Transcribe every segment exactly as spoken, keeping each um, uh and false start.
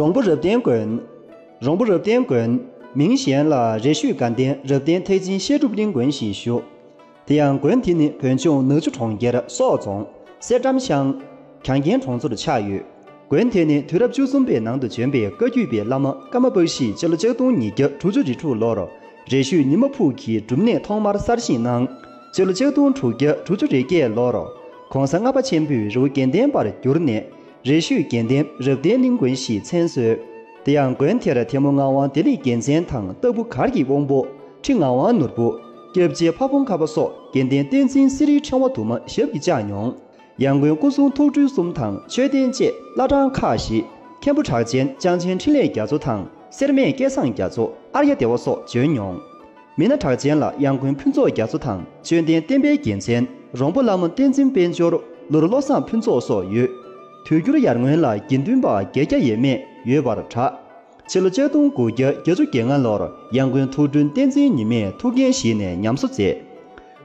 རོང་པོ་རབ་བརྟན་དགོན། རོང་པོ་རབ་བརྟན་དགོན། མིང་གཞན་ལ་རེ་ཞུས་དགའ་ལྡན་རབ་བརྟན་ཐེག་ཆེན་བཤད་སྒྲུབ་གླིང་དགོན་ཞེས་ཞུ། དེ་ཡང་དགོན་དེ་ནི་བོད་ལྗོངས་ནག་ཆུ་གྲོང་ཁྱེར་སོག་རྫོང་གསེར་ཀྲམ་ཤང་གྱང་རྒན་གྲོང་ཚོར་ཆགས་ཡོད། དགོན་དེ་ནི་དུས་རབས་བཅུ་གསུམ་པའི་ནང་དུ་བྱོན་པའི་བཀའ་བརྒྱུད་པའི་བླ་མ་ཀརྨ་པཀྵི་སྤྱི་ལོ་ཆིག་སྟོང་ཉིས་བརྒྱ་དྲུག་ཅུ་རེ་དྲུག་ལོར་རེ་ཞུས་ཉི་མ་ཕུག་གི་སྒྲུབ་གནས་ཐོག་མར་གསར་བཞེངས་གནང་། སྤྱི་ལོ་ཆིག་སྟོང་དྲུག་བརྒྱ་དྲུག་ཅུ་རེ་བརྒྱད་ལོར་༧གོང་ས་ལྔ་པ་ཆེན་པོས་རི་བོ་དགེ་ལྡན་པར་བསྒྱུར་ནས་རེ་ཞུས་དགེ་ལྡན་རབ་བརྟན་གླིང་དགོན་ཞེས་མཚན་གསོལ། དེ་ཡང་དགོན་དེར་ཐལ་མོ་ངག་དབང་བདེ་ལེགས་རྒྱལ་མཚན་དང་སྟག་བུ་གར་གྱི་དབང་པོ་ཁྲི་ངག་དབང་ནོར་བུ། སྐྱབས་རྗེ་ཕ་བོང་ཁ་པ་སོགས་དགེ་ལྡན་བསྟན་འཛིན་གསེར་རིའི་ཕྲེང་བ་དུ་མ་ཞབས་ཀྱིས་བཅགས་མྱོང་། ཡང་དགོན་སྐུ་གསུང་ཐུགས་སྤྲུལ་གསུམ་དང་མཆོད་རྟེན་བཅས་བླ་བྲང་ཁག་བཞི། མཁན་པོ་གྲགས་ཅན་ལྕང་ཆེན་འཕྲིན་ལས་རྒྱ་མཚོ་དང་སེར་སྨད་སྐལ་བཟང་རྒྱ་མཚོ། ཨརྱ་དེ་བ་སོགས་བྱོན་མྱོང་། མི་སྣ་གྲགས་ཅན་ལ་ཡང་དགོན་ཕུན་ཚོགས་རྒྱ་མཚོ་དང་མཆོད་རྟེན་བསྟན་པའི་རྒྱལ་མཚན། རོང་པོ་ལྷ་མོ་བསྟན་འཛིན་དཔལ་འབྱོར། ལུར་བློ་བཟང་ཕུན་ཚོགས་སོགས་ཡོད། དུས་འགྱུར་ཡར་སྔོན་ལ་དགེ་འདུན་པ་བརྒྱད་བརྒྱ་ཡས་མས་ཡོད་པར་གྲགས། ཕྱི་ལོ་ཆིག་སྟོང་དགུ་བརྒྱ་བརྒྱད་ཅུ་གྱ་ལྔ་ལོར་ཡང་དགོན་ཐུགས་སྤྲུལ་བསྟན་འཛིན་ཉི་མས་ཐུགས་འགན་བཞེས་ནས་ཉམས་གསོ་མཛད།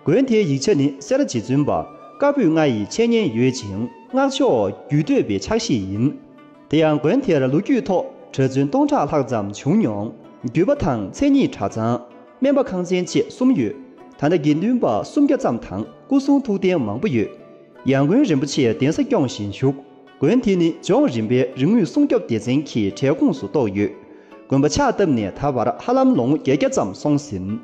དགོན་དེའི་ཡིག་ཆ་ནི་སེ་ར་རྗེ་བཙུན་པ་བཀའ་པོད་ལྔ་ཡི་འཆད་ཉན་ཡོད་ཅིང་སྔགས་ཕྱོགས་རྒྱུད་སྟོད་པའི་ཕྱག་བཞེས་ཡིན། དེ་ཡང་དགོན་དེར་ལོ་རྒྱུས་ཐོག་གྲྭ་བཙུན་སྟོང་ཕྲག་ལྷག་ཙམ་བྱུང་མྱོང་། རྒྱུད་པ་དང་མཚན་ཉིད་གྲྭ་ཚང་། སྨན་པ་ཁང་ཚན་བཅས་གསུམ་ཡོད། ད་ལྟ་དགེ་འདུན་པ་སུམ་བརྒྱ་ཙམ་དང་སྐུ་གསུང་ཐུགས་རྟེན་མང་པོ་ཡོད། ཡང་དགོན་རིན་པོ་ཆེ་གདན་ས་སྐྱོང་བཞིན་བཞུགས། དགོན་དེ་ནི་ལྗོངས་རིམ་པའི་རིག་དངོས་སྲུང་སྐྱོབ་སྡེ་ཚན་གྱི་གྲལ་ཁོངས་སུ་གཏོགས་ཡོད། དགོན་པ་ཕྱག་བཏབ་ནས་ད་བར་ཧ་ལམ་ལོ་ངོ་བརྒྱད་བརྒྱ་ཙམ་སོང་ཟིན།